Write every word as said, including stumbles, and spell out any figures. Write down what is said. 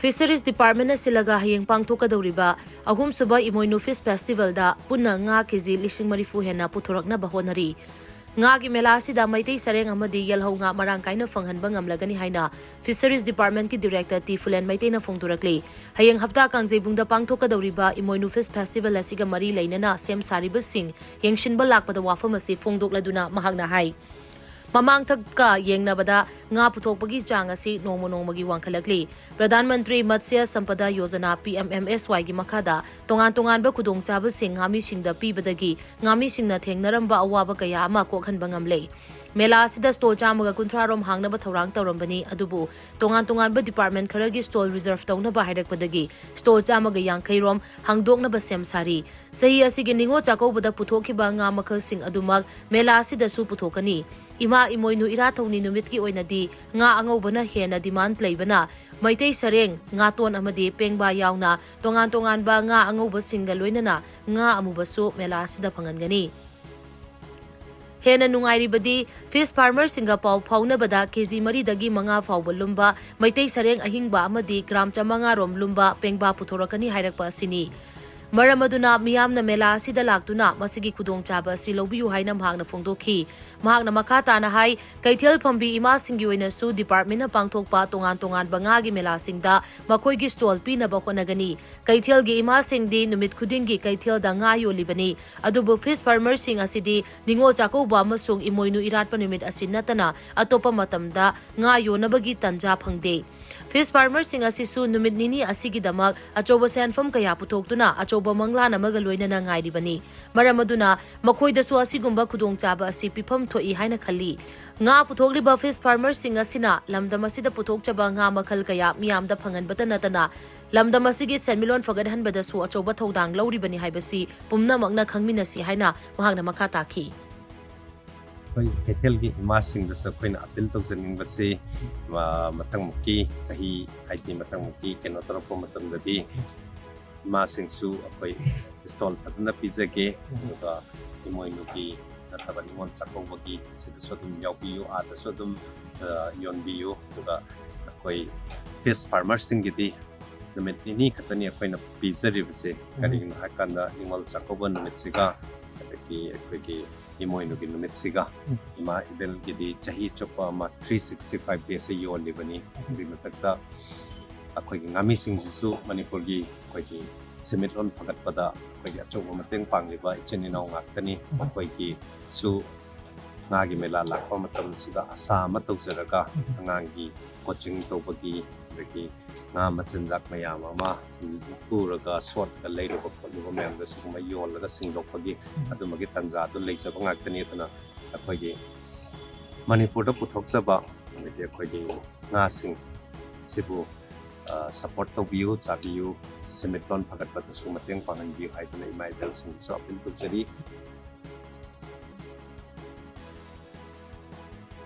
Fisheries Department ꯅ ꯁꯤꯜꯂꯒ ꯍꯌꯦꯡ ꯄꯥꯡꯊꯣꯛꯀꯗꯧꯔꯤꯕ ꯑꯍꯨꯝꯁꯨꯕ ꯏꯃꯣꯏꯅꯨ Fish Festival ꯗ ꯄꯨꯟꯅ ꯉꯥ ꯀꯦꯖꯤ ꯂꯤꯁꯤꯡ ꯃꯔꯤꯐꯨ ꯍꯦꯟꯅ ꯄꯨꯊꯣꯔꯛꯅꯕ ꯍꯣꯠꯅꯔꯤ꯫ ꯉꯥꯒꯤ ꯃꯦꯂꯥ ꯑꯁꯤꯗ ꯃꯩꯇꯩ ꯁꯔꯦꯡ ꯑꯃꯗꯤ ꯌꯦꯜꯍꯧ ꯉꯥ ꯃꯔꯥꯡ ꯀꯥꯏꯅ ꯐꯪꯍꯟꯕ ꯉꯝꯂꯒꯅꯤ ꯍꯥꯏꯅ Fisheries Department ꯀꯤ Director ꯇꯤ ꯐꯨꯂꯦꯟ ꯃꯩꯇꯩꯅ ꯐꯣꯡꯗꯣꯔꯛꯂꯤ꯫ ꯍꯌꯦꯡ ꯍꯞꯇꯥ ꯀꯥꯡꯖꯩꯕꯨꯡꯗ ꯄꯥꯡꯊꯣꯛꯀꯗꯧꯔꯤꯕ ꯏꯃꯣꯏꯅꯨ Fish Festival ꯑꯁꯤꯒ ꯃꯔꯤ ꯂꯩꯅꯅ ꯁꯦꯝ ꯁꯥꯔꯤꯕꯁꯤꯡ ꯌꯦꯡꯁꯤꯟꯕ ꯂꯥꯛꯄꯗ ꯋꯥꯐꯝ ꯑꯁꯤ ꯐꯣꯡꯗꯣꯛꯂꯗꯨꯅ ꯃꯍꯥꯛꯅ ꯍꯥꯏ, ꯃꯃꯥꯡꯊꯛꯀ ꯌꯦꯡꯅꯕꯗ ꯉꯥ ꯄꯨꯊꯣꯛꯄꯒꯤ ꯆꯥꯡ ꯑꯁꯤ ꯅꯣꯡꯃ ꯅꯣꯡꯃꯒꯤ ꯋꯥꯡꯈꯠꯂꯛꯂꯤ꯫ Pradhan Mantri Matsya ꯁꯝꯄꯗ Yojana, P M M ꯑꯦꯁ ꯋꯥꯏ ꯒꯤ ꯃꯈꯥꯗ ꯇꯣꯉꯥꯟ ꯇꯣꯉꯥꯟꯕ ꯈꯨꯗꯣꯡꯆꯥꯕꯁꯤꯡ ꯉꯥꯃꯤꯁꯤꯡꯗ ꯄꯤꯕꯗꯒꯤ ꯉꯥꯃꯤꯁꯤꯡꯅ ꯊꯦꯡꯅꯔꯝꯕ ꯑꯋꯥꯕ ꯀꯌꯥ ꯑꯃ ꯀꯣꯛꯍꯟꯕ ꯉꯝꯂꯦ꯫ ꯃꯦꯂꯥ ꯑꯁꯤꯗ stall ꯆꯥꯝꯃꯒ ꯀꯨꯟꯊ꯭ꯔꯥ ꯔꯣꯝ ꯍꯥꯡꯅꯕ ꯊꯧꯔꯥꯡ ꯇꯧꯔꯝꯕꯅꯤ, ꯑꯗꯨꯕꯨ ꯇꯣꯉꯥꯟ ꯇꯣꯉꯥꯟꯕ department ꯈꯔꯒꯤ stall reserve ꯇꯧꯅꯕ ꯍꯥꯏꯔꯛꯄꯗꯒꯤ stall ꯆꯥꯝꯃꯒ ꯌꯥꯡꯈꯩ ꯔꯣꯝ ꯍꯥꯡꯗꯣꯛꯅꯕ ꯁꯦꯝ ꯁꯥꯔꯤ꯫ ꯆꯍꯤ ꯑꯁꯤꯒꯤ ꯅꯤꯉꯣꯜ ꯆꯥꯛꯀꯧꯕꯗ ꯄꯨꯊꯣꯛꯈꯤꯕ ꯉꯥ ꯃꯈꯜꯁꯤꯡ ꯑꯗꯨꯃꯛ ꯃꯦꯂꯥ ꯑꯁꯤꯗꯁꯨ ꯄꯨꯊꯣꯛꯀꯅꯤ꯫ ꯏꯃꯥ ꯏꯃꯣꯏꯅꯨ ꯏꯔꯥꯠ ꯊꯧꯅꯤ ꯅꯨꯃꯤꯠꯀꯤ ꯑꯣꯏꯅꯗꯤ ꯉꯥ ꯑꯉꯧꯕꯅ ꯍꯦꯟꯅ demand ꯂꯩꯕꯅ ꯃꯩꯇꯩ ꯁꯔꯦꯡ, ꯉꯥꯇꯣꯟ ꯑꯃꯗꯤ ꯄꯦꯡꯕꯥ ꯌꯥꯎꯅ ꯇꯣꯉꯥꯟ ꯇꯣꯉꯥꯟꯕ ꯉꯥ ꯑꯉꯧꯕꯁꯤꯡꯒ ꯂꯣꯏꯅꯅ ꯉꯥ ꯑꯃꯨꯕꯁꯨ ꯃꯦꯂꯥ ꯑꯁꯤꯗ ꯐꯪꯍꯟꯒꯅꯤ꯫ ꯍꯦꯟꯅ ꯅꯨꯡꯉꯥꯏꯔꯤꯕꯗꯤ fish farmer ꯁꯤꯡꯒ ꯄꯥꯎ ꯐꯥꯎꯅꯕꯗ ꯀꯦꯖꯤ ꯃꯔꯤꯗꯒꯤ ꯃꯉꯥ ꯐꯥꯎꯕ ꯂꯨꯝꯕ ꯃꯩꯇꯩ ꯁꯔꯦꯡ ꯑꯍꯤꯡꯕ ꯑꯃꯗꯤ gram ꯆꯥꯃꯉꯥ ꯔꯣꯝ ꯂꯨꯝꯕ ꯄꯦꯡꯕꯥ ꯄꯨꯊꯣꯔꯛꯀꯅꯤ ꯍꯥꯏꯔꯛꯄ ꯑꯁꯤꯅꯤ꯫ ꯃꯔꯝ ꯑꯗꯨꯅ ꯃꯤꯌꯥꯝꯅ ꯃꯦꯂꯥ ꯑꯁꯤꯗ ꯂꯥꯛꯇꯨꯅ ꯃꯁꯤꯒꯤ ꯈꯨꯗꯣꯡꯆꯥꯕ ꯑꯁꯤ ꯂꯧꯕꯤꯌꯨ ꯍꯥꯏꯅ ꯃꯍꯥꯛꯅ ꯐꯣꯡꯗꯣꯛꯈꯤ꯫ ꯃꯍꯥꯛꯅ ꯃꯈꯥ ꯇꯥꯅ ꯍꯥꯏ, ꯀꯩꯊꯦꯜ ꯐꯝꯕꯤ ꯏꯃꯥꯁꯤꯡꯒꯤ ꯑꯣꯏꯅꯁꯨ department ꯅ ꯄꯥꯡꯊꯣꯛꯄ ꯇꯣꯉꯥꯟ ꯇꯣꯉꯥꯟꯕ ꯉꯥꯒꯤ ꯃꯦꯂꯥꯁꯤꯡꯗ ꯃꯈꯣꯏꯒꯤ stall ꯄꯤꯅꯕ ꯍꯣꯠꯅꯒꯅꯤ꯫ ꯀꯩꯊꯦꯜꯒꯤ ꯏꯃꯥꯁꯤꯡꯗꯤ ꯅꯨꯃꯤꯠ ꯈꯨꯗꯤꯡꯒꯤ ꯀꯩꯊꯦꯜꯗ ꯉꯥ ꯌꯣꯜꯂꯤꯕꯅꯤ, ꯑꯗꯨꯕꯨ fish farmer ꯁꯤꯡ ꯑꯁꯤꯗꯤ ꯅꯤꯉꯣꯜ ꯆꯥꯛꯀꯧꯕ ꯑꯃꯁꯨꯡ ꯏꯃꯣꯏꯅꯨ ꯏꯔꯥꯠꯄ ꯅꯨꯃꯤꯠ ꯑꯁꯤ ꯅꯠꯇꯅ ꯑꯇꯣꯞꯄ ꯃꯇꯝꯗ ꯉꯥ ꯌꯣꯟꯅꯕꯒꯤ ꯇꯟꯖꯥ ꯐꯪꯗꯦ꯫ Fish farmer ꯁꯤꯡ ꯑꯁꯤꯁꯨ ꯅꯨꯃꯤꯠ ꯅꯤꯅꯤ ꯑꯁꯤꯒꯤꯗꯃꯛ ꯑꯆꯧꯕ ꯁꯦꯟꯐꯝ ꯀꯌꯥ ꯄꯨꯊꯣꯛꯇꯨꯅ ꯑꯆꯧꯕ ꯃꯪꯂꯥꯟ ꯑꯃꯒ ꯂꯣꯏꯅꯅ ꯉꯥꯏꯔꯤꯕꯅꯤ꯫ ꯃꯔꯝ ꯑꯗꯨꯅ ꯃꯈꯣꯏꯗꯁꯨ ꯑꯁꯤꯒꯨꯝꯕ ꯈꯨꯗꯣꯡꯆꯥꯕ ꯑꯁꯤ ꯄꯤꯐꯝ ꯊꯣꯛꯏ ꯍꯥꯏꯅ ꯈꯜꯂꯤ꯫ ꯉꯥ ꯄꯨꯊꯣꯛꯂꯤꯕ fish farmer ꯁꯤꯡ ꯑꯁꯤꯅ ꯂꯝꯗꯝ ꯑꯁꯤꯗ ꯄꯨꯊꯣꯛꯆꯕ ꯉꯥ ꯃꯈꯜ ꯀꯌꯥ ꯃꯤꯌꯥꯝꯗ ꯐꯪꯍꯟꯕꯇ ꯅꯠꯇꯅ ꯂꯝꯗꯝ ꯑꯁꯤꯒꯤ ꯁꯦꯟꯃꯤꯠꯂꯣꯟ ꯐꯒꯠꯍꯟꯕꯗꯁꯨ ꯑꯆꯧꯕ ꯊꯧꯗꯥꯡ ꯂꯧꯔꯤꯕꯅꯤ ꯍꯥꯏꯕꯁꯤ ꯄꯨꯝꯅꯃꯛꯅ ꯈꯪꯃꯤꯟꯅꯁꯤ ꯍꯥꯏꯅ ꯃꯍꯥꯛꯅ ꯃꯈꯥ ꯇꯥꯈꯤ꯫ ꯑꯩꯈꯣꯏ ꯀꯩꯊꯦꯜꯒꯤ ꯏꯃꯥꯁꯤꯡꯗꯁꯨ ꯑꯩꯈꯣꯏꯅ appeal ꯇꯧꯖꯅꯤꯡꯕꯁꯤ, ꯃ-, ꯃꯊꯪꯃꯨꯛꯀꯤ ꯆꯍꯤ, ꯍꯥꯏꯗꯤ ꯃꯊꯪꯃꯨꯛꯀꯤ ꯀꯩꯅꯣ ꯇꯧꯔꯛꯄ ꯃꯇꯝꯗꯗꯤ ꯏꯃꯥꯁꯤꯡꯁꯨ ꯑꯩꯈꯣꯏ stall ꯐꯖꯅ ꯄꯤꯖꯒꯦ, ꯑꯗꯨꯒ ꯏꯃꯣꯏꯅꯨꯒꯤ ꯅꯠꯇꯕ ꯅꯤꯉꯣꯜ ꯆꯥꯛꯀꯧꯕꯒꯤ ꯁꯤꯗꯁꯨ ꯑꯗꯨꯝ ꯌꯥꯎꯕꯤꯌꯨ, ꯑꯥꯗꯁꯨ ꯑꯗꯨꯝ, ꯑ, ꯌꯣꯟꯕꯤꯌꯨ, ꯑꯗꯨꯒ ꯑꯩꯈꯣꯏ ꯐꯤꯁ ꯐꯥꯔꯃꯔꯁꯤꯡꯒꯤꯗꯤ ꯅꯨꯃꯤꯠ ꯅꯤꯅꯤ ꯈꯛꯇꯅꯤ ꯑꯩꯈꯣꯏꯅ ꯄꯤꯖꯔꯤꯕꯁꯦ꯫ ꯀꯔꯤꯒꯤꯅꯣ ꯍꯥꯏꯀꯥꯟꯗ, ꯅꯤꯉꯣꯜ ꯆꯥꯛꯀꯧꯕ ꯅꯨꯃꯤꯠꯁꯤꯒ, ꯑꯗꯒꯤ ꯑꯩꯈꯣꯏꯒꯤ ꯏꯃꯣꯏꯅꯨꯒꯤ ꯅꯨꯃꯤꯠꯁꯤꯒ, ꯎꯝ꯫ ꯏꯃꯥ ꯏꯕꯦꯜꯒꯤꯗꯤ ꯆꯍꯤ ꯆꯨꯞꯄ ꯑꯃ three sixty five days ꯌꯣꯜꯂꯤꯕꯅꯤ꯫ ꯎꯝ꯫ ꯑꯗꯨꯒꯤ ꯃꯊꯛꯇ ꯑꯩꯈꯣꯏꯒꯤ ꯉꯥꯃꯤꯁꯤꯡꯁꯤꯁꯨ ꯃꯅꯤꯄꯨꯔꯒꯤ ꯑꯩꯈꯣꯏꯒꯤ ꯁꯦꯟꯃꯤꯠꯂꯣꯟ ꯐꯒꯠꯄꯗ ꯑꯩꯈꯣꯏꯒꯤ ꯑꯆꯧꯕ ꯃꯇꯦꯡ ꯄꯥꯡꯂꯤꯕ ꯏꯆꯤꯟ ꯏꯅꯥꯎ ꯉꯥꯛꯇꯅꯤ꯫ ꯎꯝ꯫ ꯃꯈꯣꯏꯒꯤꯁꯨ ꯉꯥꯒꯤ ꯃꯦꯂꯥ ꯂꯥꯛꯄ ꯃꯇꯝꯁꯤꯗ ꯑꯁꯥ ꯑꯃ ꯇꯧꯖꯔꯒ, ꯎꯝ꯫ ꯑꯉꯥꯡꯒꯤ ꯀꯣꯆꯤꯡ ꯇꯧꯕꯒꯤ, ꯑꯗꯒꯤ ꯉꯥ ꯃꯆꯤꯟꯖꯥꯛ ꯃꯌꯥꯝ ꯑꯃ ꯄꯨꯔꯒ ꯁꯣꯠꯂꯒ ꯂꯩꯔꯨꯕ ꯈꯣꯠꯂꯨꯕ ꯃꯌꯥꯝꯗꯣ ꯁꯤꯒꯨꯝꯕ ꯌꯣꯜꯂꯒ ꯁꯤꯡꯗꯣꯛꯄꯒꯤ, ꯎꯝ꯫ ꯑꯗꯨꯝꯕꯒꯤ ꯇꯥꯟꯖꯥꯗꯨ ꯂꯩꯖꯕ ꯉꯥꯛꯇꯅꯤ꯫ ꯑꯗꯨꯅ ꯑꯩꯈꯣꯏꯒꯤ ꯃꯅꯤꯄꯨꯔꯗ ꯄꯨꯊꯣꯛꯆꯕ, ꯑꯗꯒꯤ ꯑꯩꯈꯣꯏꯒꯤ ꯉꯥꯁꯤꯡ ꯁꯤꯕꯨ, ꯑ, ꯁꯞꯄꯣꯔꯠ ꯇꯧꯕꯤꯌꯨ, ꯆꯥꯕꯤꯌꯨ, ꯁꯦꯟꯃꯤꯠꯂꯣꯟ ꯐꯒꯠꯄꯗꯁꯨ ꯃꯇꯦꯡ ꯄꯥꯡꯍꯟꯕꯤꯌꯨ ꯍꯥꯏꯗꯨꯅ ꯏꯃꯥ ꯏꯕꯦꯜꯁꯤꯡꯗꯁꯨ ꯑꯄꯤꯜ ꯇꯧꯖꯔꯤ꯫